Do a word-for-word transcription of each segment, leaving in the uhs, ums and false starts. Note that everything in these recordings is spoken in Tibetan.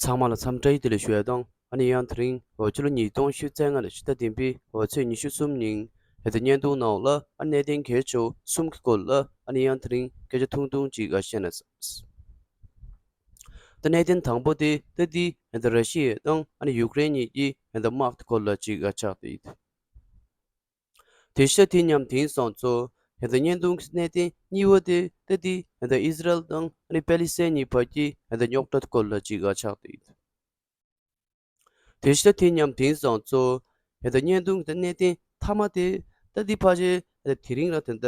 ཚང་མ་ལ་འཚམས་འདྲི་བདེ་ལེགས་ཞུ་ཡ་དང་། ཨ་ནི་ཡང་དེ་རིང་འོ་ཕྱི་ལོ་ཉིས་སྟོང་ཉི་ཤུ་རྩ་ལྔ་ལོའི་ཕྱི་ཟླ་བདུན་པའི་འོ་ཚེས་ཉི་ཤུ་གསུམ་ཉིན་ཧེ་ད་བརྙན་ཐུང་ནང་ལ་ཨ་གནད་དོན་གལ་ཆེ་བ་གསུམ་གྱི་སྐོར་ལ་ཨ་ནི་ཡང་དེ་རིང་སྐད་ཆ་ཐུང་ཐུང་ཅིག་ཨ་བཤད་ན་བསམ། ད་གནད་དོན་དང་པོ་དེ་ད་དེ་ཧེ་ད་ར་ཤི་ཡ་དང་ཨ་ནི་ཡུཀ་རེན་གཉིས་ཀྱི་ཧེ་ད་དམག་གི་སྐོར་ལ་ཅིག་ཨ་ཆགས་ཏེ་ཡོད། དེ་ཤ་དེ་མཉམ་དེང་སང་ཚོ་ཧེ་ད་བརྙན་ཐུང་གི་གནད་དོན་གཉིས་པ་དེ་ད་དེ་ཧེ་ད་ཨི་ཟི་རལ་དང་ཨ་ནི་པེ་ལི་སི་ཐན་གཉིས་བར་གྱི་ཧེ་ད་རྙོག་དྲ་སྐོར་ལ་ཅིག་ཨ་ཆགས་ཏེ་ཡོད། དེ་ཤ་དེ་མཉམ་དེང་སང་ཚོ་ཧེ་ད་བརྙན་ཐུང་གི་གནད་དོན་མཐའ་མ་དེ་ད་དེ་ཕལ་ཆེར་ཧེ་ད་དེ་རིང་ར་དེ་ད་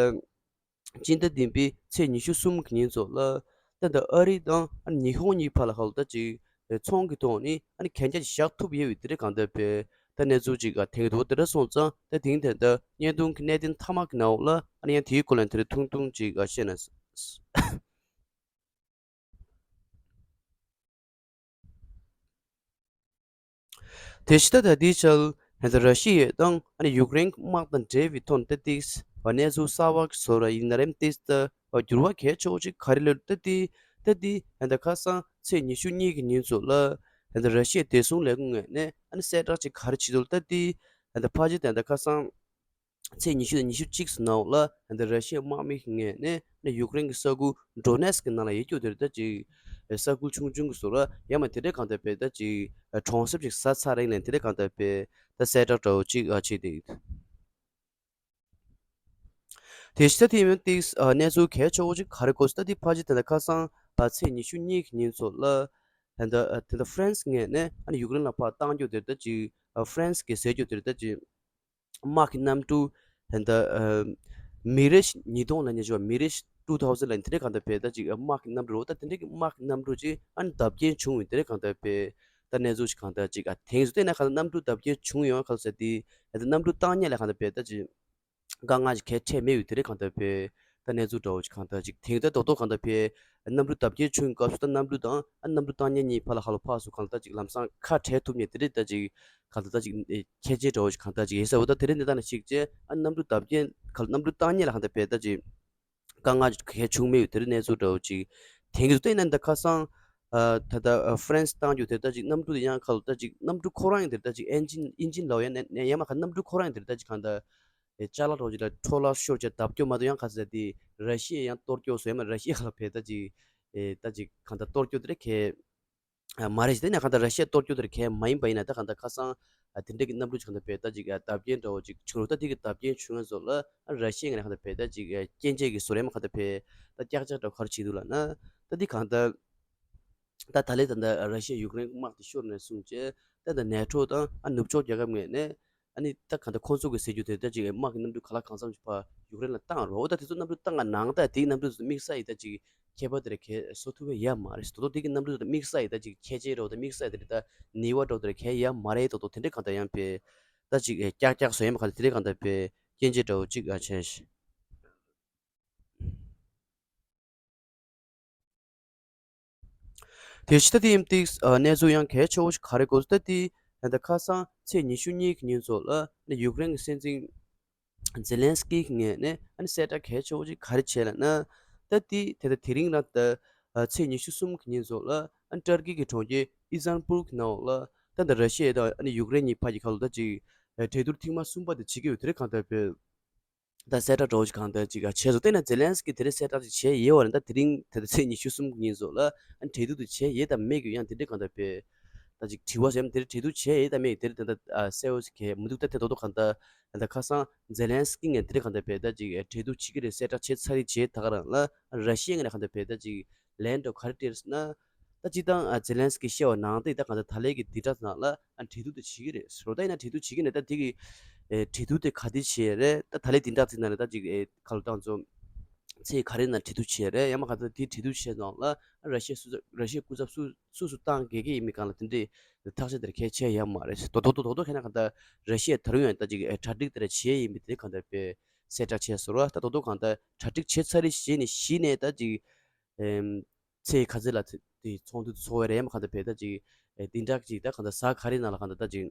སྤྱི་ཟླ་བདུན་པའི་ཚེས་ཉི་ཤུ་གསུམ་གྱི་ཉིན་ཚོ་ལ་ད་ད་ཨ་རི་དང་ཨ་ནི་ཉི་ཧོང་གཉིས་བར་ལ་ཧ་ལ་ད་ཅིག་ཚོང་གི་ཐོག་ནས་ཨ་ནི་གན་རྒྱ་ཅིག་བཞག་ཐུབ་ཡོད་པའི་དེ་འདྲ་གང་ལྟར་པའི་ད་གནས་ཚུལ་ཅིག་ག་ཐེངས་དུ་དེ་འདྲ་སོང་ཙང་ད་དེང་དེ་ད་བརྙན་ཐུང་གི་གནད་དོན་མཐའ་མ་གི་ནང་ལ་ཨ་ནི་ཡང་དེའི་སྐོར་ལ་དེ་འདྲ་ཐུང་ཐུང་ཅིག་ག་བཤད་ན། དེ་ཕྱི་ད་ལྟ་དེའི་ཆར་ཧེ་ད་ར་ཤི་ཡ་དང་ཨ་ནི་ཡུཀ་རེན་དམག་དང་འབྲེལ་བའི་ཐོག་ནས་ཏིག་གནས་ཚུལ་གསར་བ་བཟོ་ར་ཡིན་ན་རེམ་ཏིག་ད་འགྱུར་བ་གལ་ཆེ་བོ་ཅིག་ག་རེ་ལོས་ད་ཏི་ད་ཏི་ཧེ་ད་ཁ་སང་ཚེས་ཉི་ཤུ་གཉིས་ཀྱི་ཉིན་ཚོ་ལ་ཧེ་ད་ར་ཤི་ཡའི་བདེ་སྲུང་ལས་ཁུངས་ངོས་ནས་ཨ་ནི་གསལ་བསྒྲགས་ཅིག་ག་རེ་བྱེད་འདུག་ད་ཏི་ཧེ་ད་ཕ་ཇི་ད་ད་ཁ་སང་ཚེས་ཉི་ཤུ་དང་ཉི་ཤུ་གཅིག་སུ་ནང་ལ་ཧེ་ད་ར་ཤི་ཡའི་དམག་མི་ངོས་ནས་ནི་ཡུཀ་རེན་གྱི་ས་ཁུལ་ཌོ་ནེ་སི་ཀི་ནང་ལ་ཡོད་རྒྱུ་དེར་ད་ཅིག་ས་ཁུལ་ཆུང་ཆུང་གི་བཟོ་ར་ཡ་མ་དེ་འདྲའི་གང་ལྟར་བས་ད་ཅིག་གྲོང་གསེབ་ཅིག་ཟ་ཚར་རིང་ལ་དེ་འདྲའི་གང་ལྟར་བས་ད་གསལ་བསྒྲགས་འདྲ་བོ་ཅིག་ཨ་བྱས་ཏེ། དེ་ཕྱི་ད་དེ་ཡང་ཏིག་གནས་ཚུལ་གལ་ཆེ་བོ་ཅིག་ག་རེ་གོ་སོང་ད་དེ་ཕ་ཇི་དེ་ད་ཁ་སང་ཚེས་ཉི་ཤུ་གཉིས་ཀྱི་ཉིན་ཚོ་ལ་ད་ད་ཧྥ་རན་སི་ངོས་ནས་ཨ་ནི་ཡུཀ་རེན་ལ་ཕར་བཏང་རྒྱུ་དེར་ད་ཅིག་ཧྥ་རན་སི་གི་ཟེར་རྒྱུ་དེར་ད་ཅིག་དམག་གི་གནམ་གྲུ་ད་ལྟ་མི་རེ་ཉིས་སྟོང་ལ་ཉེ་ཞོ་མི་རེ་ཊུ་ཐའུ་ཟན་ལ་དེ་འདྲའི་གང་ལྟར་བས་ད་ཅིག་དམག་གི་གནམ་གྲུ་རོ་ད་དེ་འདྲའི་གི་དམག་གི་གནམ་གྲུ་ཅིག་ཨ་ནི་བརྡབ་སྐྱོན་བྱུང་བའི་དེ་འདྲའི་གང་ལྟར་བས་ད་གནས་ཚུལ་ཞིག་གང་ལྟར་ཅིག་ཨ་དེང་སུ་བལྟས་ན་གང་ལྟར་གནམ་གྲུ་བརྡབ་སྐྱོན་བྱུང་ཡོང་ག་ལ་ཟེར་དེ་ད་གནམ་གྲུ་བཏང་ཉེ་ལ་གང་ལྟར་བས་ད་ཅིག་དཀའ་ངལ་ཅིག་གལ་འཕྲད་མེད་པའི་དེ་འདྲའི་གང་ལྟར་བས་ད་གནས་ཚུལ་འདྲ་བོ་ཅིག་གང་ལྟར་ཅིག་དེང་ད་རྡོག་རྡོག་གང་ལྟར་བས་གནམ་གྲུ་བརྡབ་སྐྱོན་བྱུང་བའི་སྐབས་སུ་ད་གནམ་གྲུ་དང་ཨ་གནམ་གྲུ་བཏང་ཉེ་གཉིས་བར་ལ་ཧ་ལོ་ཕག་སུ་གང་ལྟར་ཅིག་ལམ་སང་ཁ་བྲལ་ཐུབ་ཉེ་དེ་འདྲའི་ད་ཅིག་གང་ལྟར་ད་ཅིག་ཨེ་ཁྱད་ཆོས་འདྲ་བོ་ཞིག་གང་ལྟར་ཅིག་ཡིན་ས་འོ་ད་དེ་རིང་འདི་ལྟ་ན་ཞིག་ཅེ་ཨ་གནམ་གྲུ་བརྡབ་སྐྱོན་ག་ལ་གནམ་གྲུ་བཏང་ཉེ་ལ་གང་ལྟར་བས་ད་ཅིག་དཀའ་ངལ་གལ་བྱུང་མེད་པའི་དེ་རིང་གནས་ཚུལ་འདྲ་བོ་ཅིག་དེང་གི་བལྟས་ན་འདི་ཁ་སང་ཨ་ད་ལྟ་ཨ་ཧྥ་རན་སི་བཏང་རྒྱུ་དེ་ད་ཅིག་གནམ་གྲུ་དེ་ཡང་ག་ལ་ད་ཅིག་གནམ་གྲུ་ཁོ་རང་ཡང་དེ་ད་ཅིག་ཨེན་ཇིན་ཨིན་ཇིན་ལའོ་ཡང་ནས་ནས་ཡང་མ་ག་གནམ་གྲུ་ཁོ་རང་ཡང་དེ་ད་ཅིག་གང་ལྟར་ཨེ་ཅ་ལག་རོགས་ཅིག་ལ་འཕྲོ་བརླག་ཤོར་བྱས་བརྡབ་སྐྱོན་མ་གཏོགས་ཡང་ག་ཟེར་དེ་ར་ཤི་ཡས་ཡང་གཏོར་སྐྱོན་བཟོས་མ་ར་ཤི་ཡ་ལ་བས་ད་ཅིག་ཨེ་ད་ཅིག་གང་ལྟར་གཏོར་སྐྱོན་དེ་རེད་ཁེ། ཨ་མ་རེད་ཞེས་དེ་ནས་གང་ལྟར་ར་ཤི་ཡ་གཏོར་སྐྱོན་དེར་གལ་མ་ཡིན་པ་ཡིན་ན་ད་གང་ལྟར་ཁ་སང་ཨ་དེ་འདྲ་གི་གནམ་གྲུ་ཅིག་གང་ལྟར་བས་ད་ཅིག་ཨ་བརྡབ་སྐྱོན་འདྲ་བོ་ཅིག་བྱུང་རུང་ད་དེ་གི་བརྡབ་སྐྱོན་བྱུང་བའི་བཟོ་ལ་ཨ་ར་ཤི་ཡ་ངོས་ནས་གང་ལྟར་བས་ད་ཅིག་ཨ་སྐྱོན་བརྗོད་ཀྱི་བཟོ་རེད་མ་གང་ལྟར་བས་ད་ཀྱག་ཀྱག་འདྲ་བོ་ག་རེ་བྱེད་འདུག་ལབ་ན་ད་དེ་གང་ལྟར་ད་ད་ལས་ད་ལྟ་ར་ཤི་ཡ་ཡུཀ་རེན་དམག་དེ་ཤོར་ནས་བཟུང་བྱས་ད་ད་ནེ་ཊོ་དང་ཨ་ནུབ་ཕྱོགས་རྒྱལ་ཁབ་ངོས་ནས་ཨ་ནི་ད་གང་ལྟར་ཁོང་ཚོ་གི་ཟེར་རྒྱུ་དེ་ད་ཅིག་དམག་གི་གནམ་གྲུ་ག་ལ་གང་འཚམ་ཞིག་ཕར་ཡུཀ་རེན་ལ་བཏང་རོགས་ད་དེ་ཚོ་གནམ་གྲུ་བཏང་ག་ནང་ད་དེའི་གནམ་གྲུ་ཚོ་དམིགས་བསལ་ཡིན་ད་ཅིག་ཁྱད་པར་དེ་རེད་གས་བཟོ་ཐུབ་པ་ཡ་མ་རེད། དོ་དོ་དེ་གི་གནམ་གྲུ་དེ་དམིགས་བསལ་ཡིན་ད་ཅིག་ཁྱད་ཆེ་རོགས་ད་དམིགས་བསལ་དེ་རེད་ད་ནུས་པ་འདྲ་བོ་དེ་རེད་གས་ཡ་མ་རེད། དོ་དོ་དེ་འདྲ་གང་ལྟར་ཡང་པས་ད་ཅིག་ཀྱག་ཀྱག་བཟོ་ཡ་མ་གང་ལྟར་དེ་འདྲ་གང་ལྟར་པས་སྐྱོན་བརྗོད་འདྲ་བོ་ཅིག་ཨ་བྱས་ཤིང་། དེ་ཕྱི་ད་དེ་ཡིན་ཏིག་གནས་ཚུལ་ཡང་གལ་ཆེ་བོ་ཞིག་ག་རེ་གོ་ད་དེ་ད་ཁ་སང་ཚེས་ཉི་ཤུ་གཉིས་ཀྱི་ཉིན་ཚོ་ལ་ནི་ཡུཀ་རེན་གྱི་སྲིད་འཛིན་ཛེ་ལན་སི་ཀི་གི་ངོས་ནས་ཨ་ནི་གསལ་བསྒྲགས་གལ་ཆེ་བོ་ཅིག་ག་རེ་བྱས་ལབ་ན། ད་དེ་དེ་ད་དེ་རིང་ལ་ད་ཚེས་ཉི་ཤུ་གསུམ་གྱི་ཉིན་ཚོ་ལ་ཨ་ནི་ཏར་ཀི་གི་གྲོང་ཁྱེར་ཨི་སྟན་བུལ་གྱི་ནང་ལ་ད་ད་ར་ཤི་ཡ་དང་ཨ་ནི་ཡུཀ་རེན་གཉིས་བར་གྱི་ཁ་ལོ་ད་ཅིག་གྲོས་བསྡུར་ཐེངས་མ་གསུམ་པ་དེ་བྱེད་ཀྱི་ཡོད་དེ་རེད་གང་ལྟར་བས། ད་གསལ་བསྒྲགས་འདྲ་བོ་ཅིག་གང་ལྟར་ཅིག་བྱས་སོང་། དེ་ན་ཛེ་ལན་སི་ཀི་དེ་རིང་གསལ་བསྒྲགས་ཅིག་བྱས་ཡོད་པ་རེད། ད་དེ་རིང་དེ་ད་ཚེས་ཉི་ཤུ་གསུམ་གྱི་ཉིན་ཚོ་ལ་ཨ་ནི་གྲོས་བསྡུར་དེ་བྱས་ཡོད་དམ་མེད་ཀྱི་ཡང་དེ་འདྲའི་གང་ལྟར་བས་ད་ཅིག་དྲི་བ་ཟེར་ཡ་དེ་རིང་གྲོས་བསྡུར་བྱས་ཡོད་དམ་མེད་དེ་རིང་ད་ལྟ་གསལ་བོ་ཞིག་གས་མི་འདུག་ད་དེ་རྡོག་རྡོག་གང་ལྟར་ད་ཁ་སང་ཛེ་ལན་སི་ཀི་ངས་དེ་རིང་གང་ལྟར་བས་ད་ཅིག་གྲོས་བསྡུར་བྱེད་ཀྱི་རེད། གསལ་བསྒྲགས་བྱས་ཚར་རེད་བྱས་ད་ག་རང་ལ་ཨ་ར་ཤི་ཡ་ངས་གང་ལྟར་བས་ད་ཅིག་ལན་འདྲ་ག་རེ་སྤྲད་ཟེར་ན། ད་སྤྱིར་བཏང་ཨ་ཛེ་ལན་སི་ཀི་བཤད་པ་ནང་བཞིན་ད་གང་ལྟར་ད་ལན་གྱི་བདུན་ཕྲག་ནང་ལ་ཨ་གྲོས་བསྡུར་དེ་བྱེད་ཀྱི་རེད་ཟེར་བ། ད་ཡིན་ན་གྲོས་བསྡུར་བྱེད་ཀྱི་ནས་ད་དེ་གི་ཨེ་གྲོས་བསྡུར་དེ་ག་དུས་བྱེད་རེད། ད་ད་ལན་བདུན་ཕྲག་ཅིག་ནང་ལ་ད་ཅིག་ཨེ་ག་ལ་བཏང་ཚོ་ཚེས་ག་རེ་ནང་གྲོས་བསྡུར་བྱེད་རེད། ཡང་མ་གང་ལྟར་དེ་གྲོས་བསྡུར་བྱེད་ནང་ལ་ཨ་ར་ཤི་ཡ་སུ་ར་ཤི་ཡའི་སྐུ་ཚབ་སུ་སུ་སུ་བཏང་དགོས་ཀྱི་ཡིན་མིན་སྒང་ལ་དེ་འདྲའི་ཐག་གཅོད་དེ་འདྲ་གལ་ཆེ་ཡ་མ་རེད། དོ་དོ་དོ་དོ་དོ་གལ་ན་གང་ལྟར་ར་ཤི་ཡས་ད་རུང་ཡང་ད་ཅིག་ཨེ་གྲ་སྒྲིག་དེ་འདྲ་བྱས་ཡིན་མིན་དེ་གང་ལྟར་དཔེ་གསལ་བསྒྲགས་བྱས་ཟེར་བ། ད་དོ་དོ་གང་ལྟར་གྲ་སྒྲིག་བྱས་ཚར་རེད་བྱས་ནས་གཞི་ནས་ད་ཅིག་ཨེམ། ཚེས་ག་ཚོད་ལ་དེ་ཚོགས་འདུ་ཚོགས་པ་རེད། ཡང་མ་གང་ལྟར་བས་ད་ཅིག་ཨེ་བདུན་ཕྲག་ཅིག་ད་གང་ལྟར་གཟའ་ག་རེ་ནང་ལ་གང་ལྟར་ད་ཅིག་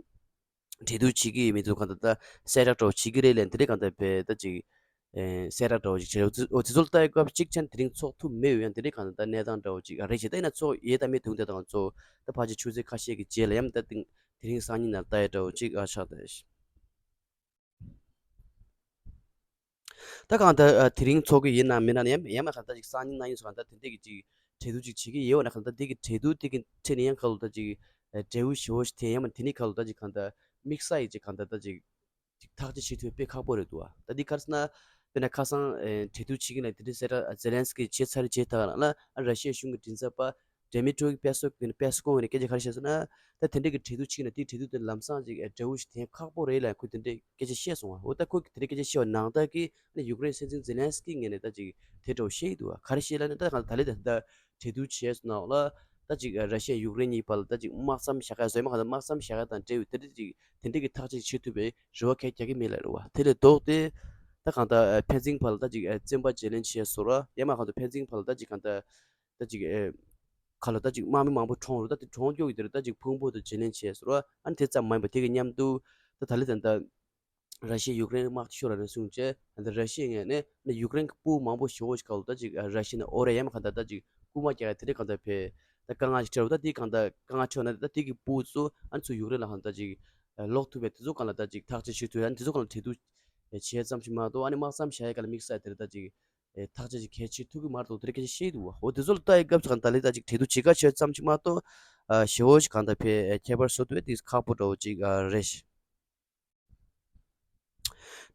གྲོས་བསྡུར་བྱེད་ཀྱི་ཡིན་མིན་ཚོ་གང་ལྟར་ད་གསལ་བསྒྲགས་འདྲ་བོ་བྱེད་ཀྱི་རེད་ལབ་དེ་རེད། གང་ལྟར་བས་ད་ཅིག་ ཨེ་གསལ་བསྒྲགས་འདྲ་བོ་ཞིག་བྱས་འོ་དེ་ཚོ་ལ་ལྟ་ཡི་སྐབས་གཅིག་ཆ་ནས་དེ་རིང་ཚོགས་ཐུབ་མེད་ཡོད། ཡང་དེ་རིང་གང་ལྟར་གནས་སྟངས་འདྲ་བོ་ཅིག་རེད་ཞེས། ད་ཡིན་ན་ཚོགས་ཡས་དང་མེད་དུང་དེ་དང་ཚོགས་ད་ཕལ་ཆེར་ཆུ་ཚོད་ཁ་ཤས་ཀྱི་རྗེས་ལ་ཡང་ད་དེ་དེ་རིང་སང་ཉིན་ནང་ལྟ་ཡི་འདྲ་བོ་ཅིག་ཨ་ཆགས་ད། ད་གང་ལྟར་ཨ་དེ་རིང་ཚོགས་ཀྱི་ཡིན་ནམ་མིན་ནམ་ཡང་ཡང་མ་གང་ལྟར་ཅིག་སང་ཉིན་གནངས་ཉིན་སོགས་གང་ལྟར་དེ་འདྲས་ཀྱི་ཅིག་གྲོས་བསྡུར་ཅིག་བྱེད་ཀྱི་ཡོད་པ་ན་གང་ལྟར་དེ་གི་གྲོས་བསྡུར་དེ་གི་ཁྲོད་ནས་ཡང་ཁ་ལོ་ད་ཅིག་ཨ་འབྲས་བུ་ཞེ་བོ་ཞིག་དེ་ཡང་མ་དེ་ནི་ཁ་ལོ་ད་ཅིག་གང་ལྟར་དམིགས་བསལ་ཡི་ཅིག་གང་ལྟར་ད་ཅིག་ཅིག་ཐག་གཅོད་བྱེད་ཐུབ་དཔེ་ཁག་པོ་རེད་འདུག་བ། ད་འདི་ག་རེ་ཟེར་ན། དཔེར་ན་ཁ་སང་ཨེ་གྲོས་བསྡུར་བྱེད་ཀྱི་ན་དེ་འདྲའི་གསལ་བསྒྲགས་ཛེ་ལན་སི་ཀི་བྱས་ཚར་རྗེས་ད་ག་རང་ལ་ཨ་ར་ཤི་ཡ་གཞུང་གི་མགྲིན་ཚབ་པ་ཌེ་མི་ཊྲོ་གི་པེ་སོ་ཀི་པེ་སོ་ཀོ་ནས་སྐད་ཆ་ག་རེ་བཤད་ཟེར་ན། ད་དེ་འདྲའི་གི་གྲོས་བསྡུར་བྱེད་ཀྱི་ན་དེའི་གྲོས་བསྡུར་དེ་ལམ་སང་ཅིག་ཨེ་འབྲས་བུ་ཞིག་དེ་ཁག་པོ་རེད་ལབ་ཁོས་དེ་འདྲའི་སྐད་ཆ་བཤད་སོང་བ། འོ་ད་ཁོས་དེ་འདྲའི་སྐད་ཆ་བཤད་པ་ནང་ལྟར་གི་ཨ་ནི་ཡུཀ་རེན་སྲིད་འཛིན་ཛེ་ལན་སི་ཀི་ངོས་ནས་ད་ཅིག་དེ་འདྲ་བོ་བཤད་ཀྱི་འདུག་བ། ག་རེ་བཤད་ལབ་ན་ད་གང་ད་ལྟ་ད་ལྟ་གྲོས་བསྡུར་བྱས་སོང་ན་ལ། ད་ཅིག་ར་ཤི་ཡ་ཡུཀ་རེན་གཉིས་བར་ལ་ད་ཅིག་དམག་མཚམས་བཞག་ཡ་བཟོས་མ་གང་ལྟར་དམག་མཚམས་བཞག་ཡ་དང་འབྲེལ་བའི་དེ་འདྲ་ཅིག་དེ་འདྲ་གི་ཐག་གཅོད་བྱེད་ཐུབ་པའི་རེ་བ་གང་རྒྱག་གི་མེད་ལབ་རེད་བ། དེ་ལས་ལྡོག་སྟེ་ད་གང་ལྟར་ཕན་ཚུན་བར་ལ་ད་ཅིག་བཙོན་པ་བརྗེ་ལེན་བྱས་སོང་ར། ཡང་མ་གང་ལྟར་ཕན་ཚུན་བར་ལ་ད་ཅིག་གང་ལྟར་ད་ཅིག་ཁ་ལ་ད་ཅིག་དམག་མི་མང་པོ་གྲོངས་རུ། ད་དེ་གྲོངས་རྒྱུ་གི་དེ་རུ་ད་ཅིག་ཕུང་པོ་དང་བརྗེ་ལེན་བྱས་སོང་ར། ཨ་ནི་དེ་ཙམ་མ་ཡིན་པ་དེ་གི་མཉམ་དུ་ད་ད་ལི་ད་ལྟ་ར་ཤི་ཡ་ཡུཀ་རེན་དམག་ཤོར་ར་ནས་བཟུང་བྱས་ད་ར་ཤི་ཡ་ངོས་ནས་ནི་ཡུཀ་རེན་གྱི་སྤུ་མང་པོ་ཞེ་པོ་ཞིག་ག་ལ་ད་ཅིག་ར་ཤི་ཡ་ནས་ཨོ་རེ་ཡ་མ་ག་ད་ད་ཅིག་རྐུ་མ་རྒྱག་ཡ་དེ་འདྲའི་གང་ལྟར་བས་ད་དཀའ་ངལ་ཞིག་འཕྲད་འོ། ད་དེ་གང་ལྟར་དཀའ་ངལ་འཕྲད་འོ་ན་ད་དེ་གི་སྤུ་ཚོ་ཨ་ནི་ཚུར་ཡུཀ་རེན་ལ་གང་ལྟར་ཅིག་ལོག་ཐུབ་པའི་དེ་ཚོ་གང་ལ་ད་ཅིག་ཐག་གཅོད་བྱེད་ཐུབ་ཡ་ཨ་ནི་དེ་ཚོ་གང་ལ་གྲོས་བསྡུར་བྱས་ཙམ་ཞིག་མ་གཏོགས་ཨ་ནི་དམག་མཚམས་བཞག་ཡ་ག་ལ་དམིགས་བསལ་དེ་རེད་ད་ཅིག་ཐག་གཅོད་ཅིག་གལ་ཆེ་ཐུབ་ཀྱི་མ་རེད་འདུག་དེ་འདྲ་སྐད་ཆ་བཤད་འདུག་བ། འོ་དེ་ཚོ་ལ་ལྟ་ཡི་སྐབས་སུ་གང་ལྟར་ལི་ད་ཅིག་གྲོས་བསྡུར་བྱེད་དཀའ་ཆེ་ཙམ་ཞིག་མ་གཏོགས་ཞེ་པོ་ཞིག་གང་ལྟར་བས་ཁྱད་པར་བཟོ་ཐུབ་པའི་དེ་ཁག་པོ་འདྲ་བོ་ཅིག་རེད་ཤག་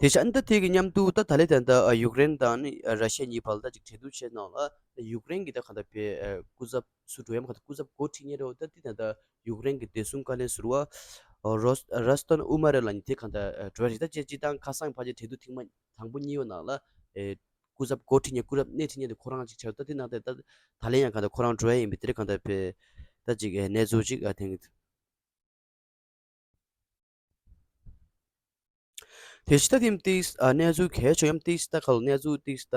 དེ་བཞིན་ད་དེ་གི་མཉམ་དུ་ད་ད་ལི་ད་ལྟ་ཡུཀ་རེན་དང་ནི་ར་ཤི་ཡ་གཉིས་བར་ལ་ད་ཅིག་གྲོས་བསྡུར་བྱས་ནང་ལ་ཡུཀ་རེན་གྱི་ད་གང་ལྟར་བས་སྐུ་ཚབ་སུ་འགྲོ་ཡ་མ་གང་ལྟར་སྐུ་ཚབ་འགོ་ཁྲིད་མཁན་རེད་བ། ད་དེ་ད་ལྟ་ཡུཀ་རེན་གྱི་བདེ་སྲུང་བཀའ་བློན་ཟུར་པ་རོས་རོས་ཏོན་ཨུ་མ་རེ་ལ་ནི་དེ་གང་ལྟར་འགྲོ་ཡ་རེད། ད་ཅེ་སྤྱི་བཏང་ཁ་སང་ཕལ་ཆེར་གྲོས་བསྡུར་ཐེངས་མ་དང་པོ་གཉིས་པ་ནང་ལ་སྐུ་ཚབ་འགོ་ཁྲིད་མཁན་སྐུ་ཚབ་སྣེ་ཁྲིད་མཁན་དེ་ཁོ་རང་ཅིག་ཆགས། ད་དེ་ནང་དེ་ད་ད་ལན་ཡང་གང་ལྟར་ཁོ་རང་འགྲོ་ཡ་ཡིན་པའི་དེ་རེད་གང་ལྟར་བས་ད་ཅིག་གནས་ཚུལ་ཅིག་ཨ་ཐེངས་དེ་ཕྱི་ད་ཐེངས་ཏིས་ཨ་གནས་ཚུལ་གལ་ཆེ་ཡམ་ཏིས་ད་ཁ་ལོ་གནས་ཚུལ་ཏིས་ད་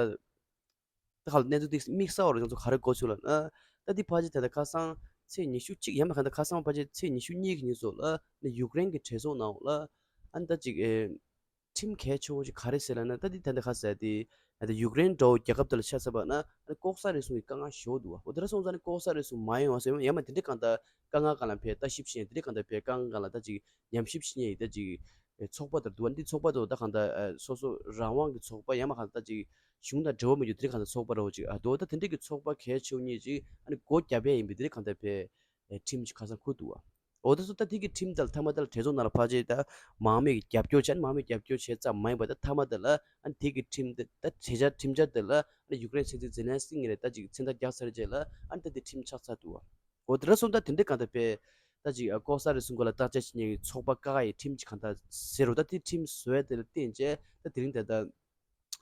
ད་ཁ་ལོ་གནས་ཚུལ་ཏིས་དམིགས་བསལ་བ་རེད། ང་ཚོ་ག་རེ་གོ་ཚུལ་ལ་ན་ད་འདི་ཕལ་ཆེར་ད་ལྟ་ཁ་སང་ཚེས་ཉི་ཤུ་གཅིག་ཡམ་ག་ད་ཁ་སང་ཕལ་ཆེར་ཚེས་ཉི་ཤུ་གཉིས་ཀྱི་ཉིན་སོགས་ལ་ནི་ཡུཀ་རེན་གྱི་གྲོས་ཚོགས་ནང་ལ་ཨ་ནི་ད་ཅིག་ཨེ་ཁྲིམས་གལ་ཆེ་བོ་ཞིག་ག་རེ་ཟེར་ལབ་ན། ད་འདི་ད་ལྟ་ག་ཟེར་དེ་ད་ཡུཀ་རེན་འདྲ་བོ་རྒྱལ་ཁབ་དེ་ལ་ཆ་མཚོན་པ་ན་ཨ་ནི་ལྐོག་ཟ་རུལ་སུངས་ཀྱི་དཀའ་ངལ་ཞེ་པོ་འདུག་བ། འོ་དེ་འདྲ་སོང་ཙང་ནི་ལྐོག་ཟ་རུལ་སུངས་མ་ཡོང་བ་ཟེར་ཡང་མ་དེ་འདྲའི་གང་ལྟར་དཀའ་ངལ་གང་ལ་ཕེ་ལྟ་ཞིབ་བྱེད་དེ་འདྲའི་གང་ལྟར་ཕེ་དཀའ་ངལ་གང་ལ་ད་ཅིག་ཉམས་ཞིབ་བྱེད་མཁན་ཡི་ད་ཅིག་ཚོགས་པ་དེར་འདུག་བ། འདི་ཚོགས་པ་དེ་ད་གང་ལྟར་སོ་སོ་རང་དབང་གི་ཚོགས་པ་ཡང་མ་གང་ལྟར་ད་ཅིག་གཞུང་དང་འབྲེལ་བ་མེད་རྒྱུ་དེ་འདྲའི་གང་ལྟར་ཚོགས་པ་ར་བོ་ཅིག་ཨ་འདུག་བ། ད་དེ་འདྲའི་གི་ཚོགས་པ་གལ་ཆེ་བོ་གཉིས་ཅིག་ཨ་ནི་སྒོ་བརྒྱབ་ཡ་ཡིན་པའི་དེ་འདྲའི་གང་ལྟར་ཕེ་ཁྲིམས་ཅིག་ཁ་སང་ཁུར་འདུག་བ། འོ་དེ་ཚོ་ད་དེ་གི་ཁྲིམས་དང་མཐའ་མ་དེ་ལ་གྲོས་ཚོགས་ནང་ལ་ཕལ་ཆེར་ད་མང་མོས་ཀྱི་རྒྱབ་སྐྱོར་བྱས་ནས་མང་མོས་རྒྱབ་སྐྱོར་བྱས་ཙམ་མ་ཡིན་པ་ད་མཐའ་མ་དེ་ལ་ཨ་ནི་དེ་གི་ཁྲིམས་དེ་ད་གྲོས་འཆར་ཁྲིམས་འཆར་དེ་ལ་ཨ་ནི་ཡུཀ་རེན་སྲིད་འཛིན་ཛེ་ལན་སི་ཀི་ངོས་ནས་ད་ཅིག་མཚན་རྟགས་བརྒྱབ་ཚར་རྗེས་ལ་ཨ་ནི་ད་དེ་ཁྲིམས་ཆགས་ཚར་འདུག་བ། འོ་དེ་འདྲ་སོང་ད་དེ་འདྲའི་གང་ལྟར་ཕེ་ད་ཅིག་ལྐོག་ཟ་རུལ་སུངས་སྐོར་ལ་བརྟག་དཔྱད་བྱེད་མཁན་གྱི་ཚོགས་པ་ཀ་ཁ་ཡི་ཁྲིམས་ཅིག་གང་ལྟར་ཟེར་རོ། ད་དེ་ཁྲིམས་བཟོ་ཡ་དེ་ལ་བརྟེན་བྱས་ད་དེ་རིང་ད་ལྟ་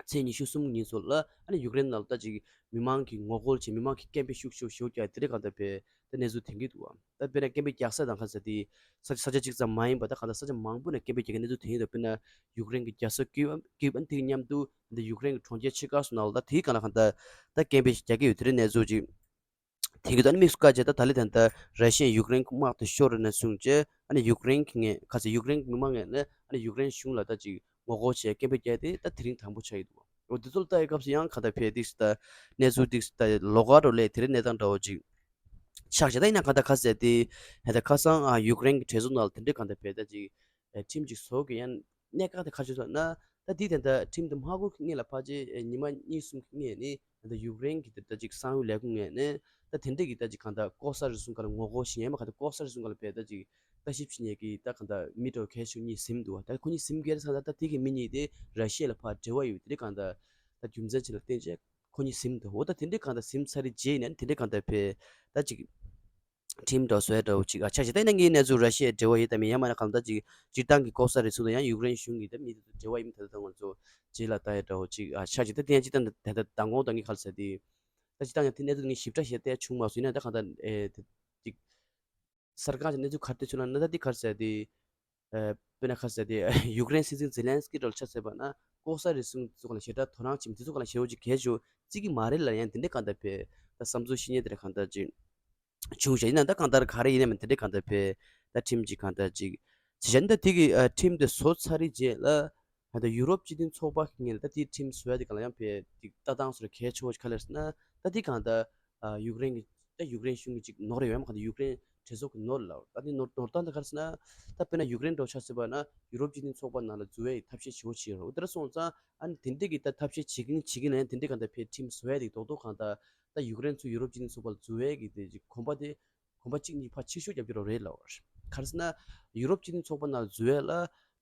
ཚེས་ཉི་ཤུ་གསུམ་ཉིན་སོགས་ལ་ཨ་ནི་ཡུཀ་རེན་ནང་ལ་ད་ཅིག་མི་མང་གིས་ངོ་རྒོལ་བྱས་མི་མང་གིས་སྐད་འབོད་ཤུགས་ཆེ་ཤུགས་ཆེ་རྒྱག་དེ་འདྲའི་གང་ལྟར་ཕེ་ད་གནས་ཚུལ་ཐོན་གྱི་འདུག་བ། ད་དཔེར་ན་སྐད་འབོད་རྒྱག་ས་དང་ག་ས་དེ་ས་ས་ཆ་གཅིག་ཙམ་མ་ཡིན་པ་ད་གང་ལྟར་ས་ཆ་མང་པོ་ནས་སྐད་འབོད་རྒྱག་མཁན་གནས་ཚུལ་ཐོན་གྱི་འདུག་དཔེར་ན་ཡུཀ་རེན་གྱི་རྒྱལ་ས་ཀིབ་ཀིབ་ཨ་ནི་དེ་གི་མཉམ་དུ་ད་ཡུཀ་རེན་གྱི་གྲོང་ཁྱེར་ཆེ་ཁག་སོགས་ནང་ལ་ད་དེའི་གང་ལ་གང་ལྟར་ད་སྐད་འབོད་ཞིག་རྒྱག་གི་ཡོད། དེ་འདྲའི་གནས་ཚུལ་ཅིག་ཐོན་གྱི་འདུག་ཨ་ནི་དམིགས་སུ་བཀར་བྱས་ད་ད་ལི་ད་ལྟ་ར་ཤི་ཡ་ཡུཀ་རེན་དམག་དེ་ཤོར་ར་ནས་བཟུང་བྱས་ཨ་ནི་ཡུཀ་རེན་གྱི་ངོས་ག་ཚོད་ཡུཀ་རེན་གྱི་མི་མང་ངོས་ནས་ཨ་ནི་ཡུཀ་རེན་གཞུང་ལ་ད་ཅིག་ངོ་རྒོལ་བྱས་སྐད་འབོད་རྒྱག་དེ་ད་དེ་རིང་དང་པོ་ཆགས་ཡོད་འདུག་འོ་དེ་ཚོ་ལ་ལྟ་ཡི་སྐབས་སུ་ཡང་ག་ད་ཕེ་ཏིག་ད་གནས་ཚུལ་ཏིག་ད་ལོགས་ཀ་འགྲོ་ལས་དེ་རིང་གནས་སྟངས་འདྲ་བོ་ཅིག་ཆགས་བྱས། ད་ཡིན་ན་ག་ད་ག་ཟེར་དེ་ཧེ་ད་ཁ་སང་ཨ་ཡུཀ་རེན་གྱི་གྲོས་ཚོགས་ནང་ལ་དེ་འདྲའི་ག་ད་ཕེ་ད་ཅིག་ཁྲིམས་ཅིག་བཟོ་གི་ཡང་གནད་འགག་དེ་ག་ཅིག་སོང་ན་ད་དེ་དེ་ད་ཁྲིམས་དེ་མ་འགོད་ཀྱི་སྔོན་ལ་ཕལ་ཆེར་ཉི་མ་གཉིས་གསུམ་གྱི་སྔོན་ནས་ད་ཡུཀ་རེན་གྱི་དེ་ད་ཅིག་གསང་བའི་ལས་ཁུངས་ངོས་ནས་ད་དེ་འདྲའི་གི་ད་ཅིག་ག་ད་ལྐོག་ཟ་རུལ་སུངས་སྒང་ལ་ངོ་རྒོལ་བྱེད་མཁན་མ་ག་ད་ལྐོག་ཟ་རུལ་སུངས་སྒང་ལ་ཕེ་ད་ཅིག་ལྟ་ཞིབ་བྱེད་མཁན་གྱི་ད་གང་ལྟར་མི་འདྲ་བོ་གལ་ཆེ་གཉིས་ཟིན་འདུག་ད་ཁོ་གཉིས་ཟིན་གྱི་རེད་ཟེར་ན་ད་དེ་གི་མི་གཉིས་དེ་ར་ཤི་ཡ་ལ་ཕར་འབྲེལ་བ་ཡོད་དེ་རེད། གང་ལྟར་ད་རྒྱུ་མཚན་ཅིག་ལ་བརྟེན་བྱས་ཁོ་གཉིས་ཟིན་འདུག་འོ་ད་དེ་འདྲའི་གང་ལྟར་ཟིན་ཚར་རྗེས་ནས་དེ་འདྲའི་གང་ལྟར་ཕེ་ད་ཅིག་ཁྲིམས་འདྲ་བོ་བཟོ་ཡ་འདྲ་བོ་ཅིག་ཨ་ཆགས་ཤིག་ད་ཡིན་ན་ངའི་གནས་ཚུལ་ར་ཤི་ཡའི་འབྲེལ་བ་ཡོད་དམ་མེད་ཡང་མིན་ན་གང་ལྟར་ཅིག་སྤྱིར་བཏང་གི་ལྐོག་ཟ་རུལ་སུངས་དང་ཡང་ཡུཀ་རེན་གཞུང་གི་ད་མི་དེ་ཚོ་འབྲེལ་བ་ཡོད་མེད་ད་ལྟ་ང་ཚོ་རྗེས་ལ་ལྟ་ཡ་འདྲ་བོ་ཅིག་ཨ་ཆགས་ཤིག་ད་དེ་ཡང་སྤྱིར་བཏང་ད་ད་མདང་དགོང་དང་ངའི་ཁ་ལ་ཟེར་དེ། ད་སྤྱིར་བཏང་ཡང་དེ་གནས་ཚུལ་ངས་ཞིབ་ཕྲ་ཞིག་བལྟས་བྱུང་མ་སོང་། ཡིན་ན་ད་གང་ལྟར་ཨེ་དེ་ཅིག་གསར་ཁང་ཅིག་གནས་ཚུལ་ག་རེ་བལྟས་བྱུང་ལབ་ན་ད་འདི་ག་རེ་ཟེར་དེ། ཨེ་དཔེར་ན་ག་རེ་ཟེར་དེ་ཡུཀ་རེན་སྲིད་འཛིན་ཛེ་ལན་སི་ཀི་འདྲ་ལ་ཆ་མཚོན་པ་ན་ལྐོག་ཟ་རུལ་སུངས་དེ་ཚོ་ག་ལ་ཞེ་དྲག་དོ་སྣང་བྱེད་མི་དེ་ཚོ་ག་ལ་ཞེ་པོ་ཅིག་གལ་ཆེ་བརྩི་གི་མ་རེད་ལབ་ཡང་དེ་འདྲ་གང་ལྟར་བས་ད་བསམ་ཚུལ་བཤད་མཁན་དེ་འདྲ་གང་ལྟར་ཅིག་བྱུང་ཤག་ཡིན་ན་ད་གང་ལྟར་ག་རེ་ཡིན་ན་མིན་དེ་འདྲ་གང་ལྟར་བས་ད་ཁྲིམས་ཅིག་གང་ལྟར་ཅིག་བྱས་ཤག་ཡིན་ད་དེ་གི་ཨ་ཁྲིམས་དེ་བཟོ་ཚར་རེད་རྗེས་ལ། ད་ཡུ་རོབ་སྤྱི་མཐུན་ཚོགས་པ་ངོས་ནས་ད་དེའི་ཁྲིམས་བཟོ་ཡ་དེ་གང་ལ་ཡང་བས་དེ་ལྟ་སྟངས་སོགས་གལ་ཆེ་བོ་ཞིག་ག་རེ་རེད་ཟེར་ན། ད་དེ་གང་ད་ཡུཀ་རེན་གྱི་ད་ཡུཀ་རེན་གཞུང་གི་ཅིག་ནོར་ཡོད་མ་གང་ད་ཡུཀ་རེན་གྲོས་ཚོགས་ཀྱི་ནོར་ལ། ད་དེ་ནོར་ནོར་སྟངས་དེ་ག་རེ་ཟེར་ན། ད་དཔེར་ན་ཡུཀ་རེན་འགྲོ་ཆ་ཟེར་བ་ན་ཡུ་རོབ་སྤྱི་མཐུན་ཚོགས་པ་ནང་ལ་འཛུལ་བའི་ཐབས་ཤེས་ཞེ་བོ་བྱེད་ཡོད་རེད། འོ་དེ་འདྲ་སོང་ཙང་ཨ་ནི་དེ་འདྲས་ཀྱི་ད་ཐབས་ཤེས་བྱེད་ཀྱིན་བྱེད་ཀྱིན་ལ་ཡང་དེ་འདྲས་གང་ད་བས་ཁྲིམས་བཟོ་ཡ་དེ་རྡོག་རྡོག་གང་ད་ད་ཡུཀ་རེན་ཚུར་ཡུ་རོབ་སྤྱི་མཐུན་ཚོགས་པ་ལ་འཛུལ་བའི་གི་དེ་ཅིག་གོམ་པ་དེ་གོམ་པ་གཅིག་གཉིས་ཕར་ཕྱིར་ཤོག་རྒྱབ་རྒྱུ་རོགས་རེད་ལབ་པ་རེད། ག་རེ་ཟེར་ན། ཡུ་རོབ་སྤྱི་མཐུན་ཚོགས་པ་ནང་འཛུལ་བ་ལ་